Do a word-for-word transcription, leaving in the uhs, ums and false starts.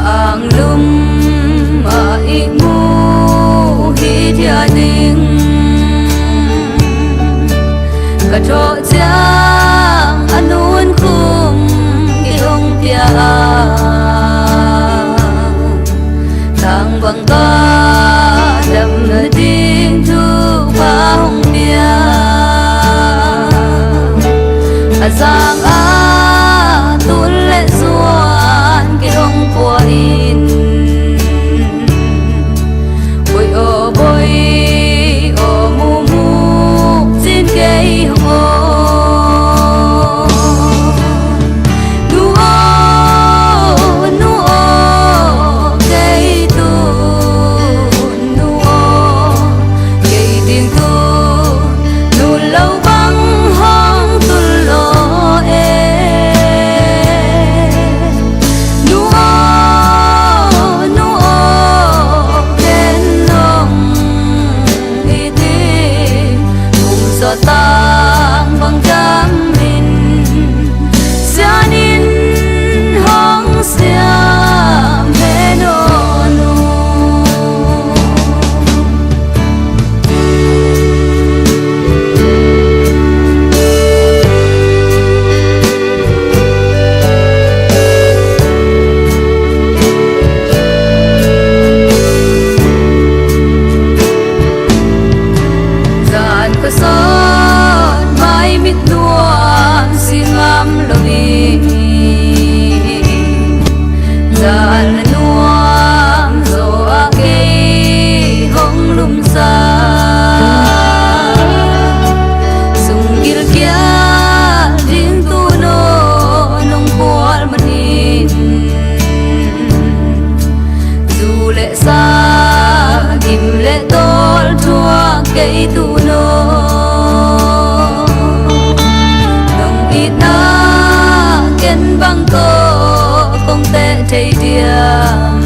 Anglum ah ihmu hi thia ding ka thawh ciang a nunkhum kei hong pia. Tang bang ka damna ding thupha hong pia. A zang a tun le zuan kei hong pua in. Boi aw boi aw mumuk cin kei hong aw. Nu aw nu aw kei tu nu aw kei ding tu nu lo bang hong tu lo e. Nu aw nu aw ken nong i ti kum sawtang bang jam in sianin hong siam he naw nu. Zan khuasawt mai mit nuam si ngam lo hi. Zan a nuam zaw ah kei hong lumsa. Sung gilkial ding tu naw nong bual manin zu le sa gim le tawl thuak kei tu naw. Nong itna ken bang tawh kong teh thei diam.